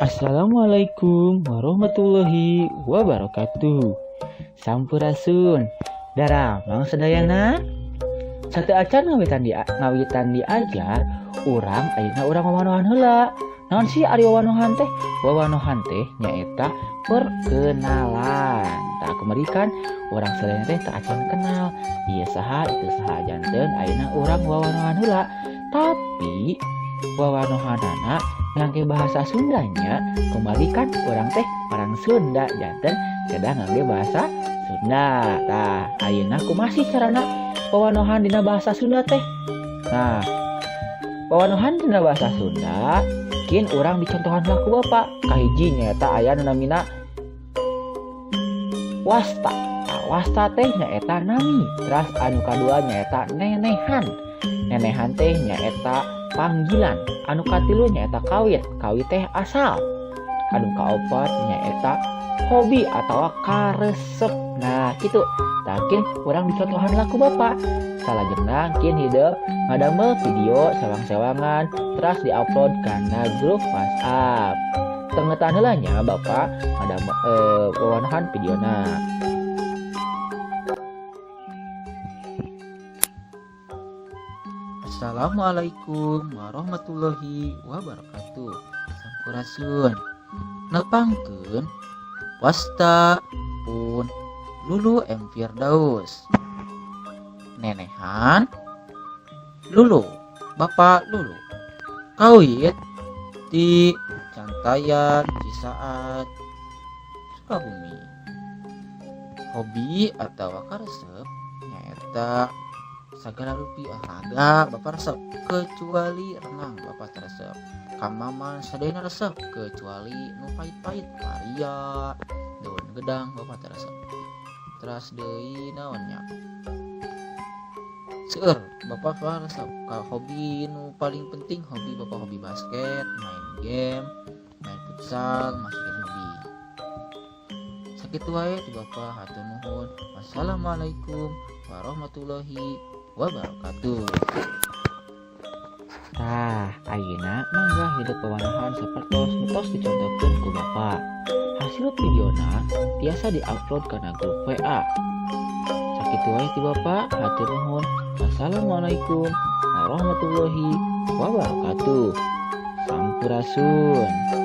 Assalamualaikum warahmatullahi wabarakatuh. Sampurasun. Daramang sadayana. Sateuacan ngawitan diajar, urang ayeuna urang wawanohan heula. Naon sih ari wawanohan teh? Wawanohan teh nyaeta perkenalan. Tah, kamari kan urang sadayana teh teu acan kenal. Ieu saha, itu saha, janten ayeuna urang wawanohan heula. Tapi wawanohanana ngangge bahasa Sundanya. Kamari kan urang teh orang Sunda, janten kedah ngangge bahasa Sunda. Tah, ayeuna kumaha sih carana wawanohan dina bahasa Sunda teh? Nah, wawanohan dina bahasa Sunda kin urang dicontohan lah ku Bapak. Kahiji nyaeta aya nu namina wasta. Nah, wasta teh nyaeta nami. Terus anu kadua nyaeta nenehan. Nenehan teh nyaeta panggilan. Anu katilu nyaeta kawit. Kawit teh asal. Anu kaopat nyaeta hobi atau karesep. Nah, gitu. Tah, kin urang dicontohan lah ku Bapak. Salajengna kin hidup ngadamel video sewang-sewangan terus diupload kana grup WhatsApp. Tengetan heula nya Bapak ngadamel wawanohan videona. Assalamualaikum warahmatullahi wabarakatuh. Sampurasun. Nepangkeun, wasta pun Lulu M Firdaus. Nenehan Lulu, Bapak Lulu. Kawit di Cantayan, Cisaat, Sukabumi. Hobi atau karesep nyaeta segala rupi olahraga Bapak resep kecuali renang, Bapak resep. Kamaman sadayana resep kecuali nu pahit-pahit, paria, daun gedang Bapak resep. Terus deui naonnya, seueur Bapak resep. Ka hobi nu paling penting, hobi Bapak hobi basket, main game, main futsal, masih hobi. Sakitu wae ti Bapak, hatur nuhun. Wassalamualaikum warahmatullahi wabarakatuh. Tah, ayeuna mangga hidup wawanohan sapertos nu tos dicontohkeun ku Bapak. Hasil videona tiasa diupload kana grup WA. Sakitu wae ti Bapak, hatur nuhun. Wassalamualaikum warahmatullahi wabarakatuh. Sampurasun.